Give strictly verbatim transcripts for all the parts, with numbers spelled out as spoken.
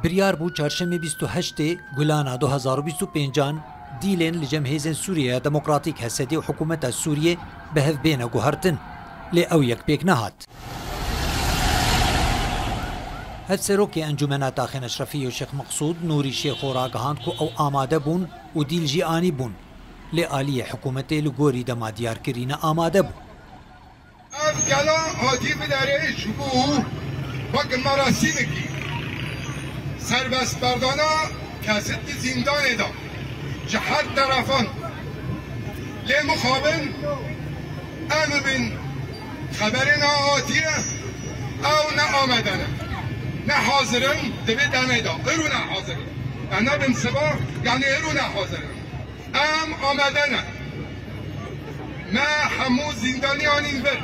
Biryar bû çarşemê bîst û heştê Gulana du hezar û bîst û pêncan dîlên li cem hêzên Sûriyeya Demokratîk, H S D, û hikûmeta Sûriyê bi hev bêne guhertin. Lê ew yek pêk nehat. Hevserokê Encûmena Taxên Eşrefiyê û Şêx Meqsûd, Nûrî Şêxo, ragihand ku ew amade bûn û dîl jî anî bûn. Lê aliyê hikûmetê li gorî dema diyarkirî ne amade bû. Ev gela hatî biderê ji bo wek merasîmekî serbestberdana kesî di zîndanê de ji her terefan. Lê mixabin em bin xeberê nehatiye, ew ne amade ne. Ne hazir in, di vê demê de. Îro ne hazir in. Em nebin siba, yanî îro ne hazir in. Em amade ne. Me hemû zîndaniyan anîn vir.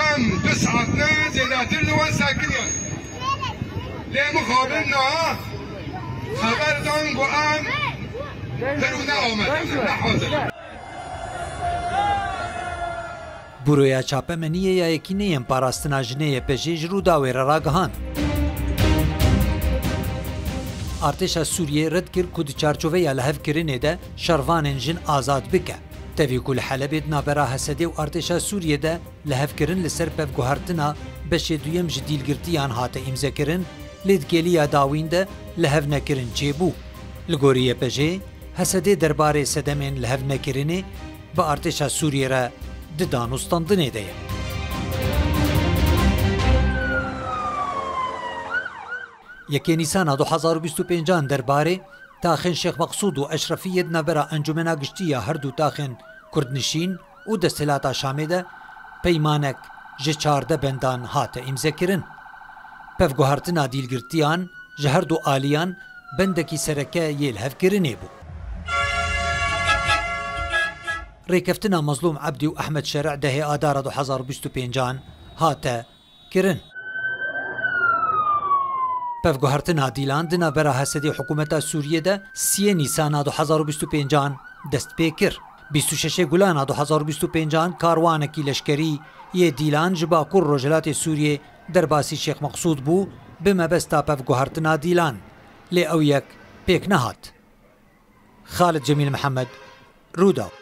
Em du saet ne zêdetir li wan sekiniyan. Lê mixabin niha xeber dan ku em îro ne amade ne, ne hazir in. Buroya Çapemeniyê ya Yekîneyên Parastina Jinê, Y P J, ji Rûdawê re ragihand. Artêşa Sûriyê red kir ku di çarçoveya lihevkirinê de şervanên jin azad bike. Tevî ku li Helebê di navbera H S D û artêşa Sûriyê de lihevkirin li ser pevguhertina beşê duyem ji dîlgirtiyan hate îmzekirin, lê di kêliya dawîn de lihevnekirin çêbû. Li gorî Y P J, H S D derbarê sedemên lihevnekirinê bi artêşa Sûriyê re di danûstandinê de ye. Yekê Nîsana du hezar û bîst û pêncan derbarê taxên Şêx Meqsûd û Eşrefiyê di navbera Encûmena Giştî ya her du taxên Kurdnişîn û Desthilata Şamê de peymanek ji çardeh bendan hate îmzekirin. Pevguhertina dîlgirtiyan ji her du aliyan bendekî sereke yê lihevkirinê bû. Rêkeftina Mezlûm Ebdî û Ehmed Şerî dehê Adara du hezar û bîst û pêncan hate kirin. Pevguhertina dîlan di navbera H S D û hikûmeta Sûriyê de siyê Nîsana du hezar û bîst û pêncan dest pê kir. Bîst û şeşê Gulana du hezar û bîst û pêncan karwanekî leşkerî yê dîlan ji Bakur Rojhilatê Sûriyê derbasî Şêx Meqsûd bû bi mebesta pevguhertina dîlan. Lê ew yek pêk nehat. Xalid Cemîl Mihemed, Rûdaw.